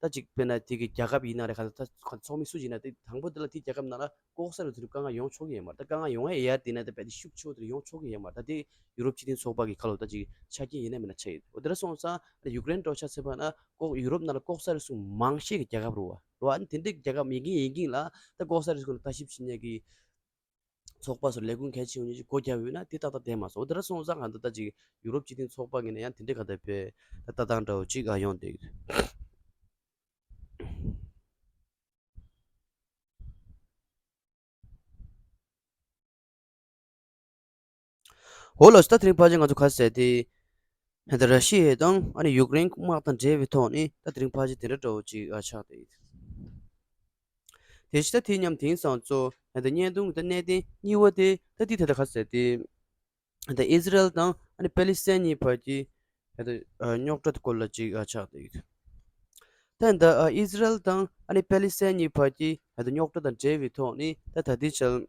ད་ཅིག་དཔེར་ན་དེ་གི་རྒྱལ་ཁབ་ཡིན་ན་རེད། ག་ད་ཚོགས་མི་སུ་ཞིག་ཡིན་ན་དེ་དང་པོ་དེ་ལ་དེ་རྒྱལ་ཁབ་ནང་ལ་ལྐོག་ཟ་རུ་དུས་རབས་དཀའ་ངལ་ཡོང་ཆོག་གི་ཡོད་མ་རེད། ད་དཀའ་ངལ་ཡོང་ཡ་ཡ་དེ་ན་ད་རྦད་དེ་ཤུགས་ཆེ་བོ་དེ་ཡོང་ཆོག་གི་ཡོད་མ་རེད། ད་དེ་ཡུ་རོབ་སྤྱི་མཐུན་ཚོགས་པ་གི་ཁ་ལོ་ད་ཅིག་ཆ་རྐྱེན་ཡིན་ན་མིན་ན་ཆགས་ཡོད། འོ་དེ་འདྲ་སོང་ཙང་ད་ཡུཀ་རེན་འགྲོ་ཆ་ཟེར་བ་ན་ལྐོག་ཡུ་རོབ་ནང་ལ་ལྐོག་ཟ་རུ་སུ་མང་ཤས་ཀྱི་རྒྱལ་ཁབ་རེད་བ། རེད་བ། ཨ་ནི་དེ་འདྲའི་རྒྱལ་ཁབ་ཡིན་གིན་ཡིན་གིན་ལ་ད་ལྐོག་ཟ་རུ་སུ་ལ་ལྟ་ཞིབ་བྱེད་མཁན་གྱི་ཚོགས་པ་སོགས་ལས་ཁུངས་གལ་ཆེ་བོ་ཉིད་ཀྱིས་སྒོ་བརྒྱབ་ཡོད་ན་དེ་ཏག་ཏག་བསྡད་མ་སོང་། འོ་དེ་འདྲ་སོང་ཙང་གང་ལྟར་ད་ཅིག་ཡུ་རོབ་སྤྱི་མཐུན་ཚོགས་པ་ངོས་ནས་ཡང་དེ་འདྲའི་གང་ལྟར་བའི་ད་ལྟ་སྟངས་འདྲ་བོ་ཅིག་ཨ་ཡོང་བསྡད་ཡོད། འོ་ལགས་སོ། ད་དེ་རིང་ཕལ་ཆེར་ང་ཚོ་ག་ཟེར་ཏེ། ད་ར་ཤི་ཡ་དང་ཨ་ནི་ཡུཀ་རེན་དམག་དང་འབྲེལ་བའི་ཐོག་ནས་ད་དེ་རིང་ཕལ་ཆེར་དེ་འདྲ་འདྲ་བོ་ཅིག་ཨ་ཆགས་ཏེ། དེ་བཞིན་ད་དེ་མཉམ་དེང་སང་ཚོ་ད་བརྙན་ཐུང་གི་ད་གནད་དོན་གཉིས་པ་དེ་ད་དེ་ད་ལྟ་ག་ཟེར་ཏེ། ད་ཨི་ཟི་རལ་དང་ཨ་ནི་པེ་ལི་སི་ཐན་གཉིས་བར་གྱི་ད་ཨ་རྙོག་དྲ་སྐོར་ལ་ཅིག་ཨ་ཆགས་ཏེ་ཡོད། ད་ད་ཨ་ཨི་ཟི་རལ་དང་ཨ་ནི་པེ་ལི་སི་ཐན་གཉིས་བར་གྱི་ད་རྙོག་དྲ་དང་འབྲེལ་བའི་ཐོག་ནས་ད་ད་ལྟའི་ཆར་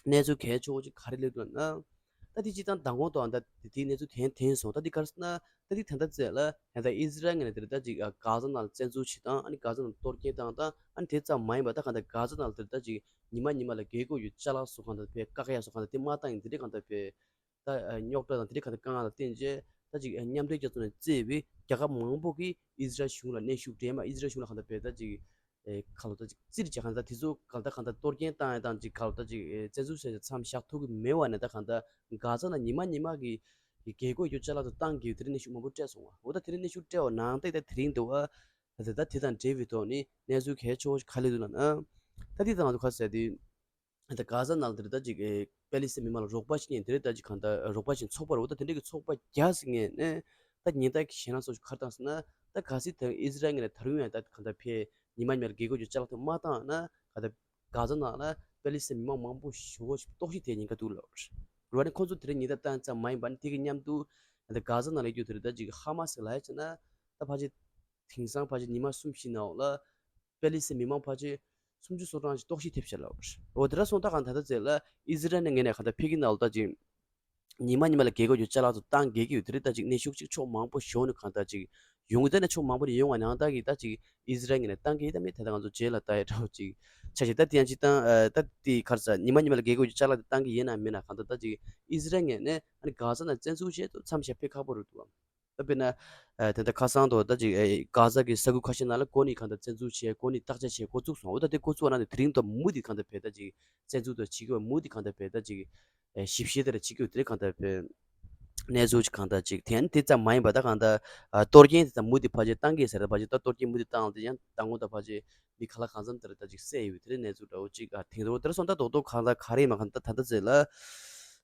གནས་ཚུལ་གལ་ཆེ་བོ་ཅིག་ག་རེ་སླེབས་འདུག་ལབ་ན། ད་དེ་སྤྱིར་བཏང་མདང་དགོང་དང་ད་དེ་དེའི་གནས་ཚུལ་ཐོན་ཐོན་སོང་། ད་དེ་ག་རེ་ཟེར་ན། ད་དེ་ད་ལྟ་ཚེ་ལ་ད་ལྟ་ཨི་ཟི་རལ་ངོས་ནས་དེར་ད་ཅིག་ཨ་གྷ་ཛ་ནང་ལ་བཙན་འཛུལ་བྱེད་སྟངས། ཨ་ནི་གྷ་ཛ་ནང་གཏོར་སྐྱོན་བཏང་སྟངས། ཨ་ནི་དེ་ཙམ་མ་ཡིན་པ་ད་གང་ལྟར་གྷ་ཛ་ནང་ལ་དེར་ད་ཅིག་ཉི་མ་ཉི་མ་ལ་རྒྱལ་སྒོ་ཡོད་ཅ་ལག་སོགས་གང་ལྟར་བས་བཀག་ཡ་སོགས་གང་ལྟར་དེ་མ་བཏང་ཡིན་དེ་འདྲའི་གང་ལྟར་བས། ད་རྙོག་དྲ་དང་དེ་འདྲའི་གང་ལྟར་དཀའ་ངལ་ལ་བརྟེན་རྗེས་ད་ཅིག་མཉམ་འབྲེལ་རྒྱལ་ཚོགས་ནས་གཙོས་པའི་རྒྱལ་ཁབ་མང་པོ་གིས་ཨི་ཟི་རལ་གཞུང་ལ་གནོན་ཤུགས་སྤྲད་མ། ཨི་ཟི་རལ་གཞུང་ལ་གང་ལྟར་བས་ད་ཅིག་ཨེ་ཁ་ལོ་ད་ཅིག་རྩིས་རྒྱག་གང་ལྟར་དེ་ཚོ་གང་ལྟར་གང་ལྟར་གཏོར་སྐྱོན་བཏང་ཡ་དང་ཅིག་ཁ་ལོ་ད་ཅིག་ཨེ་བཙན་འཛུལ་བྱས་མཚམས་བཞག་ཐུབ་ཀྱི་མེད་པ་ནས་ད་གང་ལྟར་གྷ་ཛ་ནང་ཉི་མ་ཉི་མ་གི་རྒྱལ་སྒོ་ཡོད་ཅ་ལག་ཏུ་བཏང་དགོས་དེ་འདྲའི་གནོན་ཤུགས་མང་པོ་སྤྲད་སོང་བ། འོ་ད་དེ་འདྲའི་གནོན་ཤུགས་སྤྲད་པ་ནང་བཞིན་ད་དེ་རིང་འདུག་བ། ད་དེ་དང་འབྲེལ་བའི་ཐོག་ནས་གནས་ཚུལ་གལ་ཆེ་བོ་ཞིག་ག་རེ་འདུག་ལབ་ན། ད་དེ་དང་ང་ཚོ་ག་ཟེར་དེ། ད་གྷ་ཛ་ནང་ལ་དེ་ད་ཅིག་ཨེ་པེ་ལི་སི་ཐན་མི་མང་ལ་རོགས་པ་བྱེད་མཁན་དེ་འདྲ་ད་ཅིག་གང་ལྟར་རོགས་པ་བྱེད་མཁན་ཚོགས་པ་རེད། འོ་ད་དེ་འདྲ་གི་ཚོགས་པ་བརྒྱ་ཟིན་མཁན་ནས་ད་ཉེན་བརྡ་གི་ཞེད་སྣང་སོགས་ཤིག་ག་རེ་བཏང་ཟེར་ན། ད་གལ་སྲིད་ད་ཨི་ཟི་རལ་ངོས་ནས་ད་རུང་ཡང་ད་གང་ལྟར་ཕེ་ཉི་མ་ཉི་མ་ལ་རྒྱལ་སྒོ་ཡོད་ཅ་ལག་དེ་མ་བཏང་ན་གང་ལྟར་གྷ་ཛ་ནང་ལ་པེ་ལི་སི་ཐན་མི་མང་མང་པོ་ཞེ་པོ་ཞིག་ལྟོགས་ཤི་ཐེབས་ཉེན་ཁ་འདུག་ལབ་རེད། རེད་བ། ནི་ཁོང་ཚོ་དེ་འདྲ་ཉེན་བརྡ་བཏང་ཙམ་མ་ཡིན་པ་ནི་དེ་གི་མཉམ་དུ་ད་གྷ་ཛ་ནང་ལ་ཡོད་རྒྱུ་དེ་འདྲ་ད་ཅིག་ཧ་མ་སི་ལབ་ཡ་བྱས་ན་ད་ཕལ་ཆེར་དེང་སང་ཕལ་ཆེར་ཉི་མ་གསུམ་བཞི་ནང་ལ་པེ་ལི་སི་ཐན་མི་མང་ཕལ་ཆེར་སུམ་ཅུ་སོ་གྲངས་ཤིག་ལྟོགས་ཤི་ཐེབས་ཤག་ལབ་རེད། འོ་དེ་འདྲ་སོང་ད་གང་ད་ལྟ་ཚེ་ལ་ཨི་ཟི་རལ་ནས་ངས་ནས་གང་ལྟར་ཕེ་གི་ནང་ལ་ད་ཅིག་ཉི་མ་ཉི་མ་ལ་རྒྱལ་སྒོ་ཡོད་ཅ་ལག་ཚོ་བཏང་གི་ཡོད་དེ་རེད། ད་ཅིག་གནོན་ཤུགས་ཅིག་ཕྱོགས་མང་པོ་ཞིག་ནས་གང་ལྟར་ཅིག་ཡོང་གི། ད་ནས་ཕྱོགས་མང་པོ་ནས་ཡོང་བ་ནང་ལྟར་གི་ད་ཅིག་ཨི་ཟི་རལ་ངོས་ནས་བཏང་གི་ཡོད་ད་མེད་དེ་ད་ང་ཚོ་རྗེས་ལ་ལྟ་ཡ་འདྲ་བོ་ཅིག་ཆ་ཤས། ད་དེ་ཡང་ཅིག་བཏང་ཨ་ད་དེ་ག་རེ་ཟེར་ཉི་མ་ཉི་མ་ལ་རྒྱལ་སྒོ་ཡོད་ཅ་ལག་དེ་བཏང་གི་ཡིན་ན་མིན་ན་གང་ལྟར་ད་ཅིག་ཨི་ཟི་རལ་ངོས་ནས་ཨ་ནི་གྷ་ཛ་ནང་བཙན་འཛུལ་བྱས་ཏེ་མཚམས་བཞག་ཕེ་ཁག་པོ་རེད་འདུག་བ། ད་དཔེར་ན། ཨ་དེ་འདྲ་ཁ་སང་དུ་ད་ཅིག་ཨེ་གྷ་ཛ་གི་ས་ཁུལ་ཁ་ཤས་ནང་ལ་གོ་གནས་གང་ལྟར་བཙན་འཛུལ་བྱས་གོ་གནས་བརྟག་དཔྱད་བྱས་འགོ་བཙུགས་སོང་། འོ་ད་དེ་འགོ་བཙུགས་པ་ན་དེ་རིང་དུ་མུ་མཐུད་གང་ལྟར་བས་ད་ཅིག་བཙན་འཛུལ་དུ་བྱེད་ཀྱི་བ་མུ་མཐུད་གང་ལྟར་བས་ད་ཅིག་ཨེ་ཞིབ་བཤེར་དེ་འདྲ་བྱེད་ཀྱི་ཡོད་དེ་གང་ལྟར་བས་གནས་ཚུལ་ཅིག་གང་ལྟར་ཅིག་དེ་ཡང་དེ་ཙམ་མ་ཡིན་པ་ད་གང་ལྟར་ཨ་གཏོར་སྐྱོན་དེ་ཙམ་མུ་མཐུད་ཕལ་ཆེར་བཏང་གི་ཟེར། ད་ཕལ་ཆེར་ད་གཏོར་སྐྱོན་མུ་མཐུད་བཏང་དེ་ཡང་མདང་དགོང་ད་ཕལ་ཆེར་མི་ཁ་ལག་གང་འཚམ་དེ་འདྲ་ད་ཅིག་བསད་ཡོད་དེ་འདྲའི་གནས་ཚུལ་འདྲ་བོ་ཅིག་ཨ་ཐེངས་རེ་བོ་དེ་འདྲ་སོང་ད་རྡོག་རྡོག་གང་ལྟར་ག་རེ་ཡིན་མ་གང་ལྟར་ད་ལྟ་ཚེ་ལ།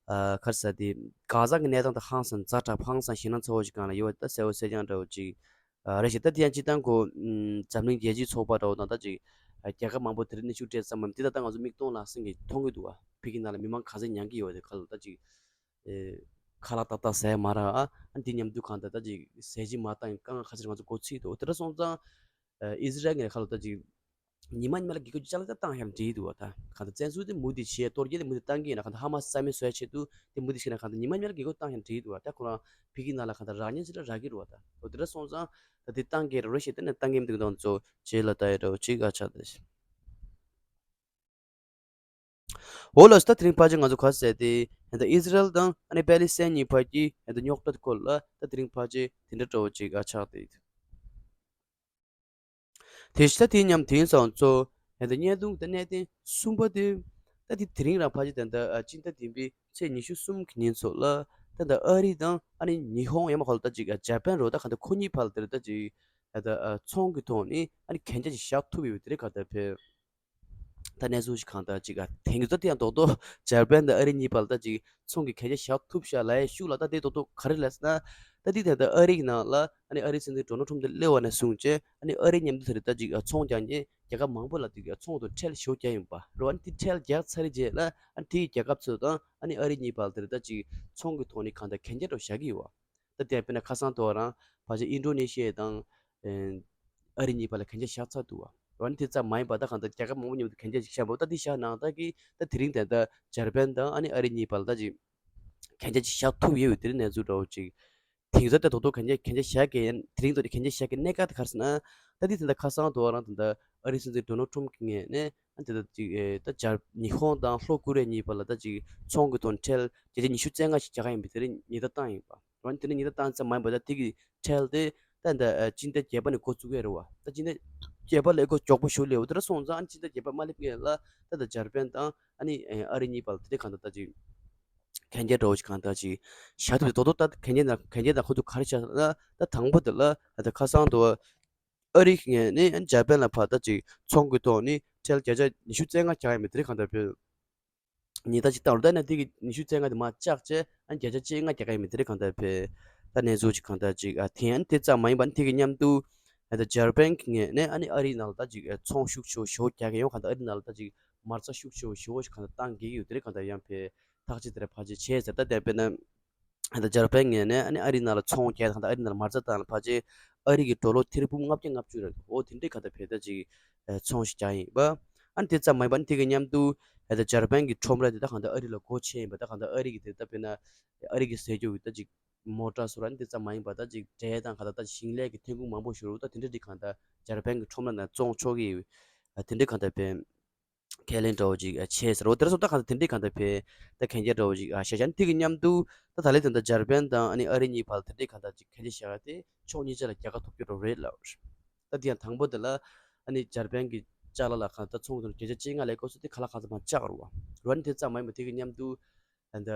ཨ་ག་རེ་ཟེར་དེ་གྷ་ཛ་གི་གནས་སྟངས་དེ་ཧང་སང་ཛ་དྲག་ཧང་སང་ཞེད་སྣང་ཚ་བོ་ཞིག་གང་ལ་ཡོད་པ་ད་གསལ་བོ་གསལ་རྐྱང་འདྲ་བོ་ཅིག་ཨ་རེད་ཤག་ད་དེ་ཡང་སྤྱིར་བཏང་ཁོ་ཨམ་འཛམ་གླིང་རྒྱལ་སྤྱིའི་ཚོགས་པ་འདྲ་བོ་དང་ད་ཅིག་ཨ་རྒྱལ་ཁབ་མང་པོ་དེ་རིང་གནོན་ཤུགས་སྤྲད་ཙམ་མམ་དེ་ད་ལྟ་ང་ཚོ་མིག་མཐོང་ལག་ཟིན་གྱིས་མཐོང་གི་འདུག་བ། ཕ་གི་ནང་ལ་མི་མང་ག་ཚད་མྱང་གི་ཡོད་པ་དེ་ཁ་ལ་ད་ཅིག་ཨེ་ཁ་ལག་ཏག་ཏག་ཟ་ཡ་མ་རག་ཨ་ཨ་དེ་མཉམ་དུ་གང་ལྟར་ད་ཅིག་ཟས་བཅུད་མ་བཏང་ཡང་དཀའ་ངལ་ཁ་ཤས་ང་ཚོ་མགོ་ཚོས་འདུག་དེ་འདྲ་སོང་ཙང་། ཨ་ཨི་ཟི་རལ་ངས་ཁ་ལོ་ད་ཅིག་ཉི་མ་ཉི་མ་ལ་རྒྱལ་ཁབ་ཅིག་ཅ་ལག་ད་བཏང་ཡང་འགྲིག་འདུག་བ། ད་གང་ལྟར་བཙན་འཛུལ་དེ་མུ་མཐུད་བྱས་གཏོར་རྒྱག་དེ་མུ་མཐུད་བཏང་གི་ཡིན་ན་གང་ལྟར་ཧ་མ་སི་རྩ་མེད་བཟོ་ཡ་ཆེད་དུ་དེ་མུ་མཐུད་བྱས་ན་གང་ལྟར་ཉི་མ་ཉི་མ་ལ་རྒྱལ་ཁབ་བཏང་ཡང་འགྲིག་འདུག་བ། ད་ཁོ་རང་ཕ་གི་ནང་ལ་གང་ལྟར་རག་ཉན་ཅིག་ལ་རག་གི་རེད་བ། ད་འོ་དེ་འདྲ་སོང་ཙང་ད་དེ་བཏང་གི་རེད་ཤེས་དེ་ནས་བཏང་གི་མི་འདུག་དང་ཚོ་རྗེས་ལ་ལྟ་ཡ་འདྲ་བོ་ཅིག་ཨ་ཆགས་ཏེ། འོ་ལགས་སོ། ད་དེ་རིང་ཕལ་ཆེར་ང་ཚོ་ག་ཟེར་ཏེ་ད་ཨི་ཟི་རལ་དང་ཨ་ནི་པེ་ལི་སི་ཐན་གཉིས་བར་གྱི་ད་རྙོག་དྲ་སྐོར་ལ་ད་དེ་རིང་ཕལ་ཆེར་དེ་འདྲ་འདྲ་བོ་ཅིག་ཨ་ཆགས་ཏེ། དེ་བཞིན་ད་དེ་མཉམ་དེང་སང་ཚོ་ད་བརྙན་ཐུང་ད་གནད་དོན་གསུམ་པ་དེ་ད་དེ་དེ་རིང་རང་ཕལ་ཆེར་ད་ད་སྤྱི་ཟླ་བདུན་པའི་ཚེས་ཉི་ཤུ་གསུམ་གི་ཉིན་ཚོ་ལ་ད་ད་ཨ་རི་དང་ཨ་ནི་ཉི་ཧོང་ཡང་མ་ཁོ་ལ་ད་ཅིག་ཨ་ཇ་པན་རོ་ད་ག་ད་ཁོ་གཉིས་བར་ལ་དེ་ད་ཅིག་ད་ད་ཨ་ཚོང་གི་ཐོག་ནས་ཨ་ནི་གན་རྒྱ་ཅིག་བཞག་ཐུབ་ཡོད་པའི་དེ་རེད་ག་ད་ཕེ། ད་གནས་ཚུལ་ཞིག་གང་ལྟར་ཅིག་ཨ་དེང་གི་ད་དེ་ཡང་རྡོག་རྡོག་འཇར་པན་དང་ཨ་རི་གཉིས་བར་ལ་ད་ཅིག་ཚོང་གི་གན་རྒྱ་བཞག་ཐུབ་ཤག་ལབ་ཡ་ཤུགས་ལ་ད་དེ་རྡོག་རྡོག་ག་རེ་ལབ་ཟེར་ན། ད་དེ་ད་ལྟ་ཨ་རི་གི་ནང་ལ་ཨ་ནི་ཨ་རིའི་སྲིད་འཛིན་ཌོ་ནལ་ཊམ་དེ་སླེབས་པ་ནས་བཟུང་བྱས་ཨ་ནི་ཨ་རི་མཉམ་དུ་ད་རེད་ད་ཅིག་ཨ་ཚོང་རྒྱག་མཁན་ རྒྱལ་ཁབ་མང་པོ་ལ་དེ་གི་ཚོང་དང་ཁྲལ་ཞེ་པོ་རྒྱག་ཡིན་པ་རེད་བ། ཨ་ནི་དེ་ཁྲལ་རྒྱག་ཚར་རྗེས་ལ་ཨ་ནི་དེ་གི་རྒྱལ་ཁབ་ཚོ་དང་ཨ་ནི་ཨ་རི་གཉིས་བར་དེར་ད་ཅིག་ཚོང་གི་ཐོག་ནས་གང་ལྟར་གན་རྒྱ་འདྲ་བོ་བཞག་གི་ཡོད་བ། ད་དེ་ཡང་དཔེར་ན་ཁ་སང་དུ་བ་རང་ཕལ་ཆེར་ཨིན་ཌོ་ནེ་ཤི་ཡ་དང་ཨ་རི་གཉིས་བར་ལ་གན་རྒྱ་བཞག་ཚར་འདུག་བ། འོ་ན་དེ་ཙམ་མ་ཡིན་པ་ད་གང་ལྟར་རྒྱལ་ཁབ་མང་པོ་མཉམ་དུ་གན་རྒྱ་ཞིག་བཞག་པ་ད་དེ་བཞག་ནའང་ད་གི་ད་དེ་རིང་དེ་ད་འཇར་པན་དང་ཨ་ནི་ཨ་རི་གཉིས་བར་ལ་ད་ཅིག་གན་རྒྱ་ཅིག་བཞག་ཐུབ་ཡོད་པའི་དེ་རིང་གནས་ཚུལ་འདྲ་བོ་ཅིག་དེང་སང་ད་དོ་དོ་གན་རྒྱ་གན་རྒྱ་བཞག་གི་ཡིན། དེ་རིང་དོ་དེ་གན་རྒྱ་བཞག་གི་གནད་འགག་དེ་ག་རེ་ཟེར་ན། ད་དེ་དེ་འདྲ་ཁ་སང་དུ་བ་རང་དེ་འདྲ་ཨ་རིའི་སྲིད་འཛིན་ཌོ་ནལ་ཊམ་གྱི་ངོས་ནས་ཨ་དེ་ད་ཅིག་ཨེ་ད་འཇར་ཉི་ཧོང་དང་ལྷོ་ཀོ་རི་ཡ་གཉིས་བར་ལ་ད་ཅིག་ཚོང་གི་ཐོག་ཁྲལ་བརྒྱ་ཆ་ཉི་ཤུ་རྩ་ལྔ་ཞིག་རྒྱག་ག་ཡིན་པའི་དེ་རིང་ཉེན་བརྡ་བཏང་ཡིན་པ། འོ་ན་དེ་རིང་ཉེན་བརྡ་བཏང་ཙམ་མ་ཡིན་པ་ད་དེ་གི་ཁྲལ་དེ་ད་འདི་ཨ་སྤྱི་ཟླ་བརྒྱད་པ་ནས་འགོ་བཙུགས་ཡས་རེད་བ། ད་སྤྱི་ཟླ་བརྒྱད་པ་ལ་འགོ་མགྱོགས་པོ་ཞིག་སླེབས་འོ་དེ་འདྲ་སོང་ཙང་ཨ་ནི་སྤྱི་ཟླ་བརྒྱད་པ་མ་སླེབས་སྔོན་ལ་ད་ད་འཇར་པན་དང་ཨ་ནི་ཨ་རི་གཉིས་བར་ལ་དེ་འདྲ་གང་ལྟར་ད་ཅིག་གན་རྒྱ་འདྲ་བོ་ཞིག་གང་ལྟར་ཅིག་བཞག་ཐུབ་ཅིག་དོ་དོ་ད་གན་རྒྱ་ན་གན་རྒྱ་ན་ཁོ་ཚོ་ག་རེ་བཞག་ན་ད་དང་པོ་དེ་ལ་ད་ཁ་སང་དུ་ཨ་རི་གི་ངོས་ནས་འཇར་པན་ལ་ཕར་ད་ཅིག་ཚོང་གི་ཐོག་ནས་ཁྲལ་བརྒྱ་ཆ་ཉི་ཤུ་རྩ་ལྔ་རྒྱག་ཡ་མེད་དེ་རེད་གང་ལྟར་བོད་ཉེན་བརྡ་ཅིག་བཏང་རུ་ད་ནས་དེ་གི་ཉི་ཤུ་རྩ་ལྔ་དེ་མར་བཅག་བྱས་ཨ་བརྒྱ་ཆ་བཅོ་ལྔ་རྒྱག་ག་ཡ་མེད་དེ་རེད་གང་ལྟར་བོད་ད་གནས་ཚུལ་ཅིག་གང་ལྟར་ཅིག་ཨ་དེ་ཨ་ནི་དེ་ཙམ་མ་ཡིན་པ་ཨ་ནི་དེ་གི་མཉམ་དུ་ཨ་ད་འཇར་པན་གི་ངོས་ནས་ཨ་ནི་ཨ་རིའི་ནང་ལ་ད་ཅིག་ཨ་ཚོང་ཤུགས་ཆེ་བོ་ཞེ་པོ་རྒྱག་གི་ཡོད་གང་ལྟར་ཨ་རིའི་ནང་ལ་ད་ཅིག་མ་རྩ་ཤུགས་ཆེ་བོ་ཞེ་པོ་ཞིག་གང་ལྟར་བཏང་གི་ཡོད་དེ་རེད་གང་ལྟར་ཡང་བོད་ཐག་གཅོད་དེ་རེད་ཕལ་ཆེར་བྱས་ཟེར། ད་དེ་དཔེར་ན་ད་འཇར་པན་ངོས་ནས་ཨ་ནི་ཨ་རིའི་ནང་ལ་ཚོང་རྒྱག་དང་ད་ཨ་རིའི་ནང་ལ་མ་རྩ་བཏང་ལ་ཕལ་ཆེར་ཨ་རི་གི་ཌོ་ལར་ཐེར་འབུམ་ལྔ་བརྒྱ་ལྔ་བཅུ་རེད་འོ་དེ་འདྲའི་ག་ད་བོད་ད་ཅིག་ཚོང་ཞིག་རྒྱག་ཡིན་པ། ཨ་ནི་དེ་ཙམ་མ་ཡིན་པ་ཨ་ནི་དེ་གི་མཉམ་དུ་ད་འཇར་པན་གྱི་ཁྲོམ་ར་དེ་ད་གང་ད་ཨ་རི་ལ་སྒོ་ཕྱེ་ཡིན་པ་ད་གང་ད་ཨ་རི་གི་དེ་ད་དཔེར་ན་ཨ་རི་གི་ཟས་རྒྱུ་གི་ད་ཅིག་མོ་ཊ་སོགས་ར་ཨ་ནི་དེ་ཙམ་མ་ཡིན་པ་ད་ཅིག་འབྲས་དང་ག་ད་ད་ཞིང་ལས་ཀྱི་ཐོན་ཁུངས་མང་པོ་ཞིག་རུ་ད་དེ་འདྲ་དེ་གང་ད་འཇར་པན་གྱི་ཁྲོམ་ར་ནང་བཙོང་ཆོག་གི་ཡོད་དེ་འདྲའི་གང་ད་བོད། ཁས་ལེན་འདྲ་བོ་ཅིག་བྱས་ཟེར་འོ་དེར་སོང་ད་གང་ལྟར་དེ་འདྲའི་གང་ལྟར་བོད་ད་གན་རྒྱ་འདྲ་བོ་ཅིག་བཞག་བཞག་ནས་དེ་གི་མཉམ་དུ་ད་ད་ལན་དེ་འདྲ་འཇར་པན་དང་ཨ་ནི་ཨ་རི་གཉིས་བར་དེ་འདྲའི་གང་ལྟར་ཅིག་གན་རྒྱ་བཞག་ཡ་དེ་ཕྱོགས་གཉིས་ཆ་ལ་རྒྱལ་ཁ་ཐོབ་རྒྱུ་འདྲ་བོ་རེད་ལབ། ད་དེ་ཡང་དང་པོ་དེ་ལ་ཨ་ནི་འཇར་པན་གྱི་ཅ་ལག་ལ་གང་ལྟར་ཚོང་དུ་བརྒྱ་ཆ་བཅོ་ལྔ་ལས་བཀོད་སོང་དེ་ཁ་ལག་གང་ལྟར་མ་བཅག་རུ་བ་རུ་ཨ་ནི་དེ་ཙམ་མ་ཡིན་པ་དེ་གི་མཉམ་དུ་ད་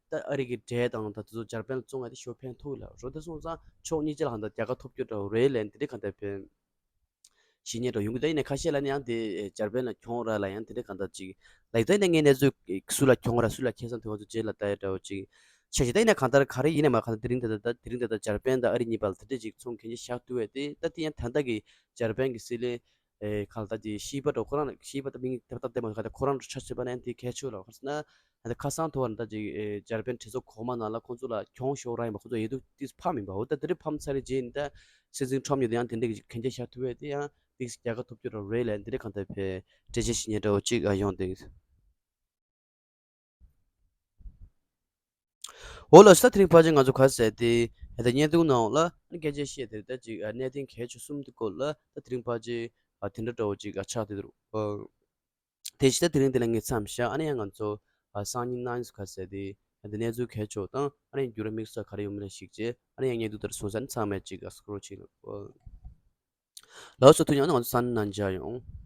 ད་ཨ་རི་གི་འབྲས་དང་ད་དེ་ཚོ་འཇར་པན་ལ་བཙོང་ཡ་དེ་ཞོ་ཕན་ཐོགས་ལ་རོ་དེ་སོང་ཙང་ཕྱོགས་གཉིས་ཆ་ལ་གང་ལྟར་རྒྱལ་ཁ་ཐོབ་རྒྱུ་འདྲ་བོ་རེད་ལབ་ནས་དེ་འདྲའི་གང་ལྟར་བོད། ཞེ་ཉེ་འགྲོ་ཡོང་གི་ད་ཡིན་ན་ཁ་ཤས་ལ་ནི་ཡང་དེ་འཇར་པན་ལ་གྱོང་རག་ལ་ཡང་དེ་འདྲ་གང་ལྟར་ཅིག་ལ་ཡིན་ད་ཡིན་ན་ངས་གནས་ཚུལ་སུ་ལ་གྱོང་རག་སུ་ལ་ཁེ་བཟང་ཐོབ་པ་ཚོ་རྗེས་ལ་ལྟ་ཡ་འདྲ་བོ་ཅིག་ཆ་ཞིག་ད་ཡིན་ན་གང་ལྟར་ག་རེ་ཡིན་ན་མ་གང་ལྟར་དེ་རིང་ད་ད་དེ་རིང་ད་ད་འཇར་པན་དང་ཨ་རི་གཉིས་བར་ལ་དེ་འདྲ་ཅིག་ཚོང་གན་རྒྱ་བཞག་ཐུབ་པས་དེ་ད་དེ་ཡང་ད་ལྟ་གི་འཇར་པན་གི་སྲིད་བློན་གང་ལྟར་དེ་ཤི་བ་འགྲོ་ཁོ་རང་ཤི་བ་ད་མིང་ད་ད་ལྟ་མ་གང་ལྟར་ཁོ་རང་ཆ་ཞིག་པ་ན་ཡང་དེ་གལ་ཆེ་ལ་ག་རེ་ཟེར་ན། ད་ཁ་སང་ཐོ་བ་ད་ཅིག་འཇར་པན་གྲོས་ཚོགས་གོང་མ་ནང་ལ་ཁོང་ཚོ་ལ་གྱོང་ཤོར་ར་ཡིན་པ་ཁོང་ཚོ་ཡེ་དུ་ཏིས་ཕམ་ཡིན་པ་འོ་ད་དེ་རིང་ཕམ་ཚར་རེ་རྗེས་ནི་ད་སྲིད་འཛིན་ཁྲོམ་ཡོད་ད་ཡང་དེ་འདྲ་གི་གན་རྒྱ་བཞག་ཐུབ་པས་དེ་ཡང་ཏིས་རྒྱལ་ཁ་ཐོབ་རྒྱུ་ར་རེད་ལ་དེ་འདྲ་གང་ལྟར་བས་འགྲེལ་བཤད་ཞིག་ཉན་འདྲ་བོ་ཅིག་ཡོང་དེ། འོ་ལ་ས་དེ་རིང་ཕལ་ཆེར་ང་ཚོ་ག་ཟེར་ཏེ་ད་བརྙན་ཐུང་ནང་ལ་སྐད་ཆ་བཤད་དེ་ད་ཅིག་གནད་དོན་གལ་ཆེ་གསུམ་དེ་སྐོར་ལ་ད་དེ་རིང་ཕལ་ཆེར་དེ་འདྲ་འདྲ་བོ་ཅིག་ཆགས་བསྡད་འདུག་དེ་བཞིན་ད་དེ་རིང་འདི་ལ་ངས་མཚམས་བཞག་ཨ་ནི་ཡང་ང་ཚོ་ཨ་སང་ཉིན་གནངས་ཉིན་སུ་ག་ཟེར་ཏེ་ཨ་འདི་གནས་ཚུལ་གལ་ཆེ་བ་དང་ཨ་ནི་ཡང་འགྱུར་བ་དམིགས་བསལ་ག་རེ་ཡོང་མིན་ལ་གཞིགས་བྱས་ཨ་ནི་ཡང་བརྙན་ཐུང་ལྟར་སོང་ས་ཨ་ནི་ཚང་མས་ཅིག་ཨ་སྐོར་ཅིག་ལ་སོ་ཐུག་ཡང་ཨ་ནི་ང་ཚོ་སང་ཉིན་ནང་མཇལ་ཡོང་།